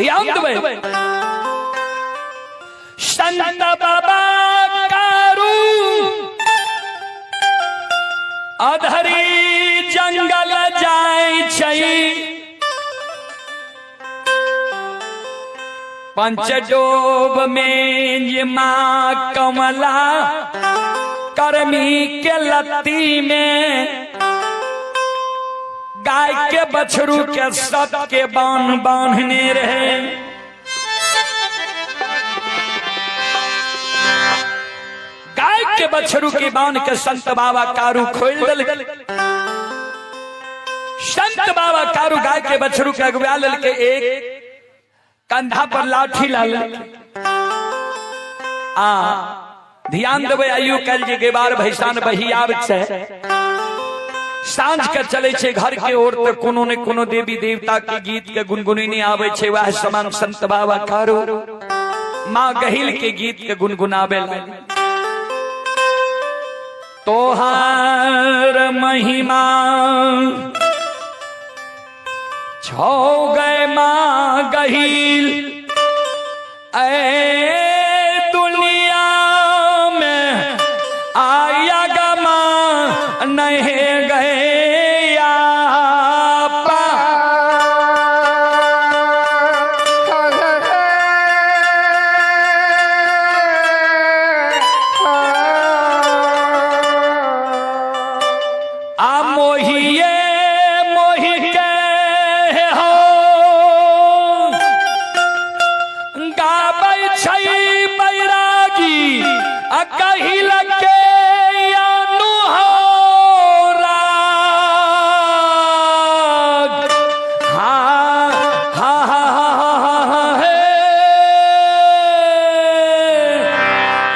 ध्यान देबै। संत बाबा कारू अधरी जंगल जाय छै, पंचडोब में जे माँ कमला करमी के लत्ती में गाय के बछरू के सत के बांध बांधने रहे। गाय के बछरू के बांध के संत बाबा कारू खोल दल। संत बाबा कारू गाय के बछरू के अगुआ लल के एक कंधा पर लाठी लाल आ ध्यान देबै। आइयो काल्हि जे गेबार भैसान बहियाब छै, साँझ के चले छै घर के ओर, तऽ कोनो ने कोनो देवी देवता के गीत के गुनगुनेने आबै छै। वएह समान संत बाबा कारू माँ गहिल के गीत के गुनगुनाबे लागल। तोहार महिमा छौ गए माँ गहिल, ऐ दुनिया में आया गमा नहीं गए आपा। आ मोहिए मोहि के हो गाबै छै बैरागी, आ कहिल के अनु हो राग। हा हा हा हा हा हा हे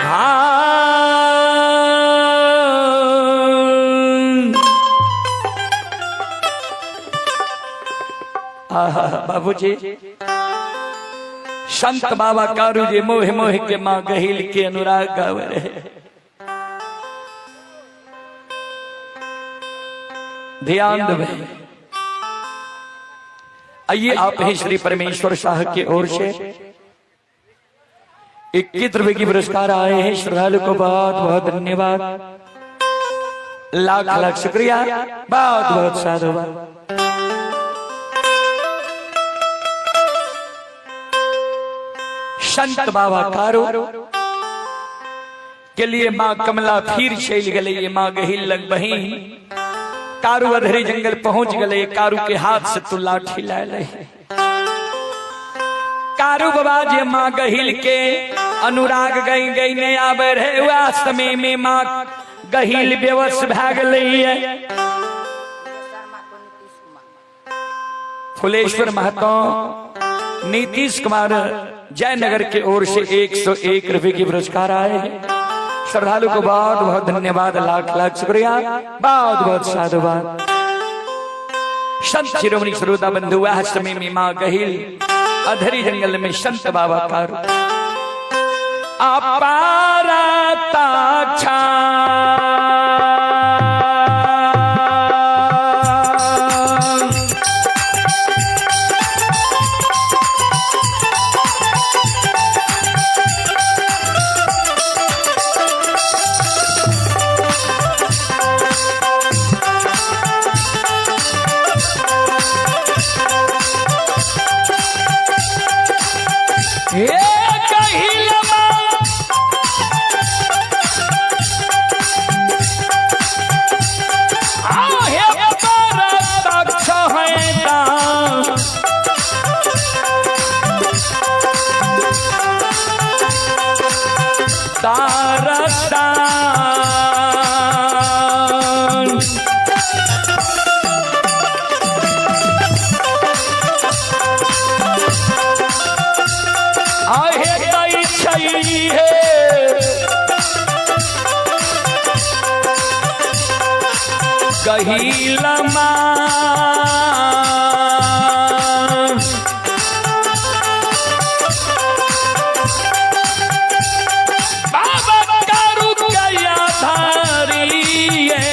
हा। बाबूजी संत बाबा कारू जी मोह मोह के माँ गहिल के अनुराग गावे रहे। ध्यान देवे। आइए आप ही श्री परमेश्वर शाह की ओर से 21 रुपए की पुरस्कार आए हैं। श्रद्धालु को बहुत बहुत धन्यवाद, लाख लाख शुक्रिया, बहुत बहुत साधुवाद। संत बाबा कारो के लिए माँ कमला फिर चल गए। ये माँ गहिल लग बही कारू अधरी जंगल पहुंच गए। कारू के हाथ से तू लाठी लाए ले। कारू बाबा जे माँ गहिल के अनुराग गई गई ने आवे रहे, वह समय में माँ गहिल बेवश भाग गई है। फुलेश्वर महतो नीतीश कुमार जयनगर के ओर से 101 रुपए की पुरस्कार आए हैं। श्रद्धालु को बहुत बहुत धन्यवाद, लाख लाख शुक्रिया, बहुत बहुत साधुवाद। संत शिरोमणि श्रोता बंधु वह समय में माँ गहिल अधरी जंगल में संत बाबा कारू अपारता। हे कहिल आहे परतक्ष है तारसान। आहे तई छई है कहिल माँ। बाबा कारू कया धारी हे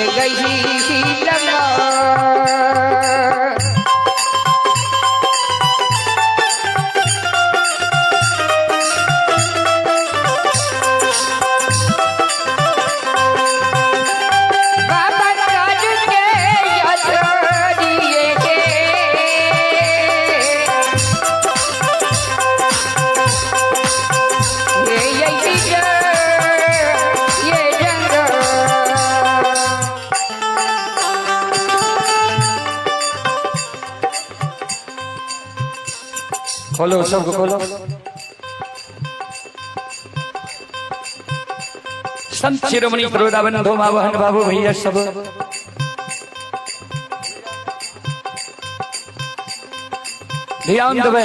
ये गही लगा। बाबा काज के यात्रिये के ये यही ये जंग। खोलो सबको खोलो। संत शिरोमणि बंधु माँ बहन बाबू भैया सब ध्यान देवे।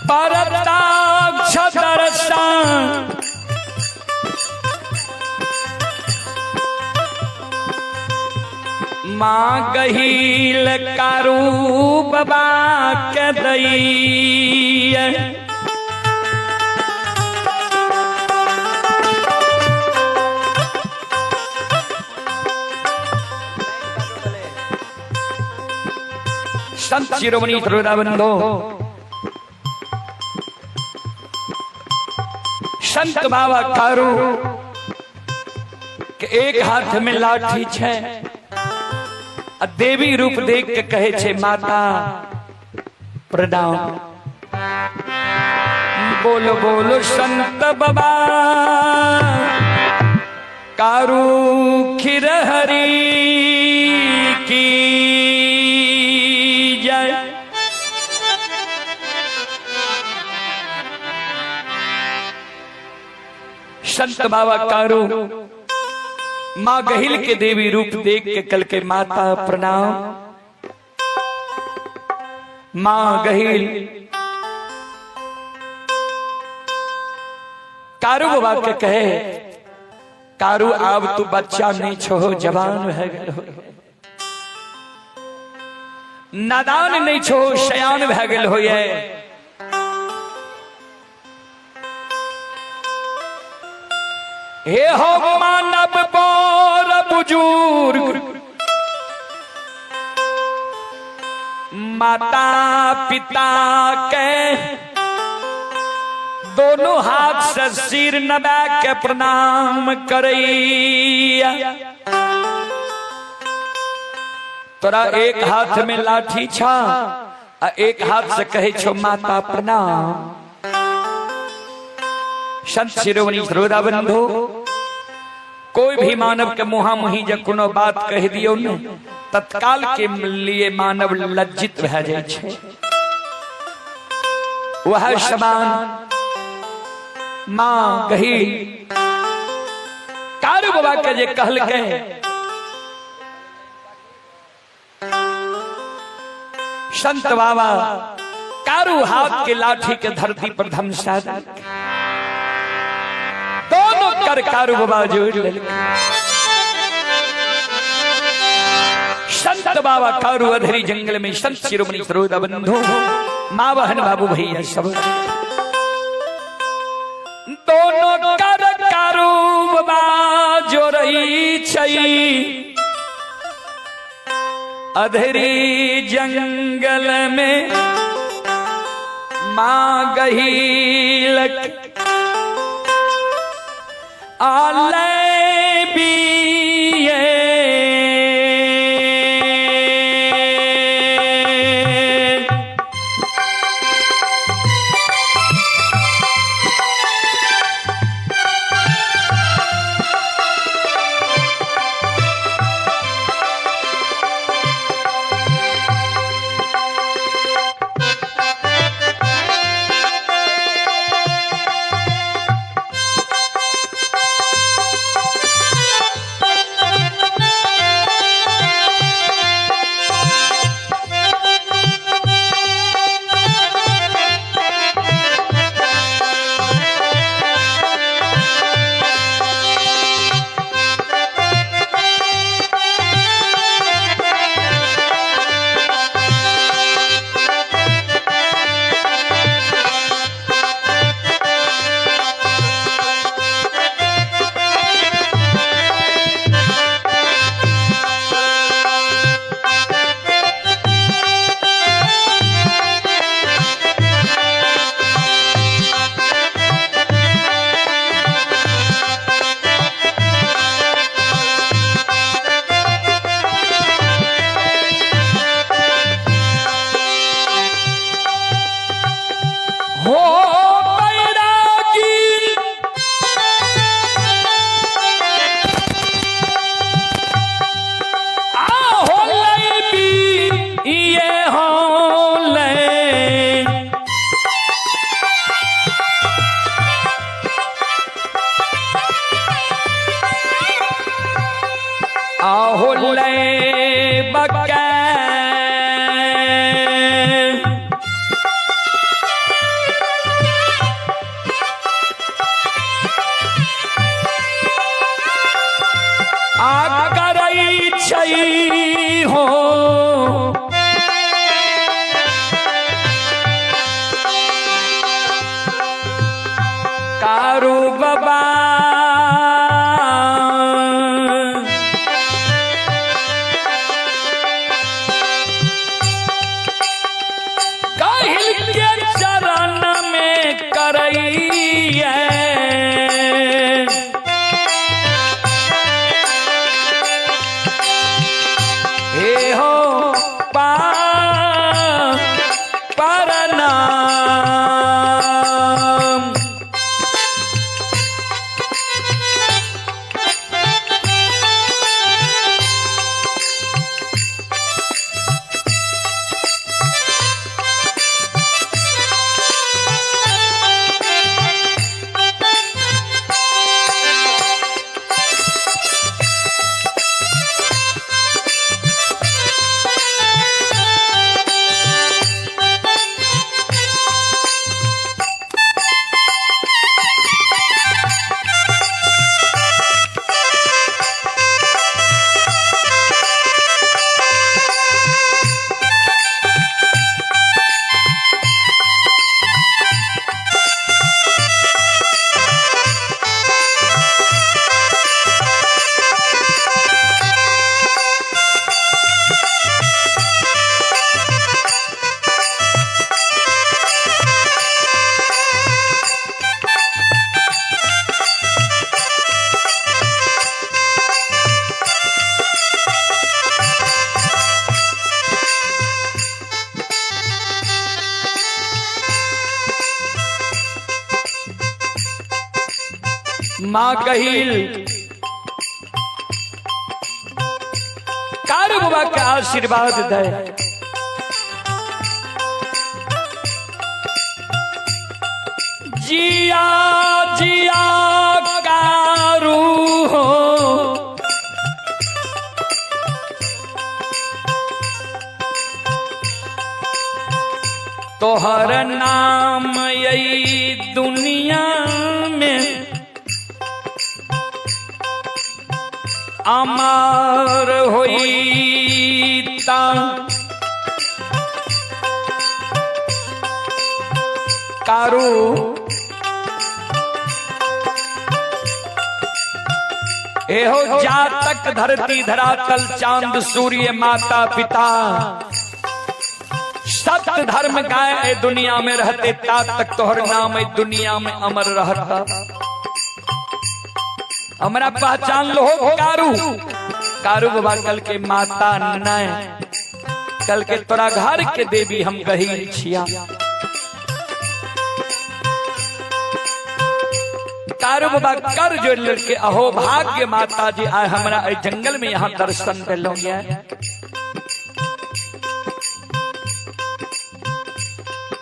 परताक्ष दर्शन माँ गहील कारू बाबा के दई। संत शिरोमणि बंधो संत बाबा कारू के एक हाथ में लाठी छे आ देवी रूप देख के कहे छे माता प्रणाम। बोलो बोलो संत बाबा कारू खिर हरी की जय। संत बाबा कारू माँ गहिल के देवी रूप देख के कल के माता प्रणाम। माँ गहिल कारू बाबा के कहे कारू अब तू बच्चा नहीं छो, जवान है गए हो, नादान नहीं छो, शयान भै गेल हो। हे हो मानव बोर बुजुर्ग माता पिता के दोनों हाथ से सिर नबा के प्रणाम करैया। तोरा एक हाथ में लाठी छा आ एक हाथ से कहे छो माता प्रणाम। संत शिरोमणि श्रोता बंधु कोई भी मानव के मुहा मुही जब कोनो बात कह दियो ने तत्काल के लिए मानव लज्जित भए जाय छै। वह समान मां कही कारू बाबा के जे कहलकै संत बाबा कारू हाथ के लाठी के धरती पर धमसा दोनों कर कारू बाबा जोड़ लेलकै। संत बाबा कारू अधरी जंगल में संत शिरोमणि श्रोता बंधु माँ बहन बाबू भैया सब दोनों कर कारू बाबा जोड़ई छई अधरी जंगल में माँ गहीलक आले बिये। हो बैरागी आ हो लैबी ये हो लै आहो ले बकै आ करै छै हो कारू बाबा काहिल के चरण में करैया हे हो पा परनाम माँ कहिल कारू बाबा के आशीर्वाद दे जिया जिया कारू हो तोहर नाम यही दुनिया में अमर होई ता कारू एहो जातक धरती धरातल चांद सूर्य माता पिता सत्य धर्म गाय ए दुनिया में रहते ता तक तोहर नाम ए दुनिया में अमर रहता। हमरा पहचान लो कारू। कारू बाबा कल के माता नय कल के तोरा घर के देवी हम गही छिया। कारू बाबा कर जो लड़के अहो भाग्य माता जी आए हमरा ए जंगल में यहाँ दर्शन दिलो।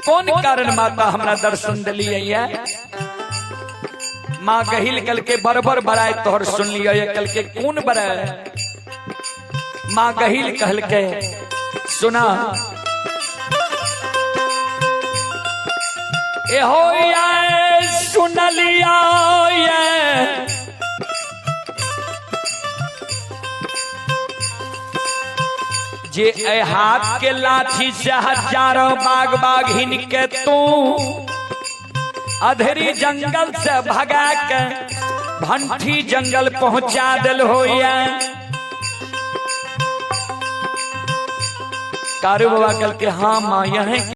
कौन कारण माता हमरा दर्शन दिलिए? माँ गहिल कल के बरबर बराए तोहर सुन लियो ये कल के कौन बराए? माँ गहिल कहल के सुना ए हो ये सुन लिया ये जे ए हाथ के लाठी से हजारों बाग बाग हिनके तू अधेरी जंगल से भगा के भंठी जंगल पहुंचा दिल हो। कारू बाबा कल के हाँ माँ यह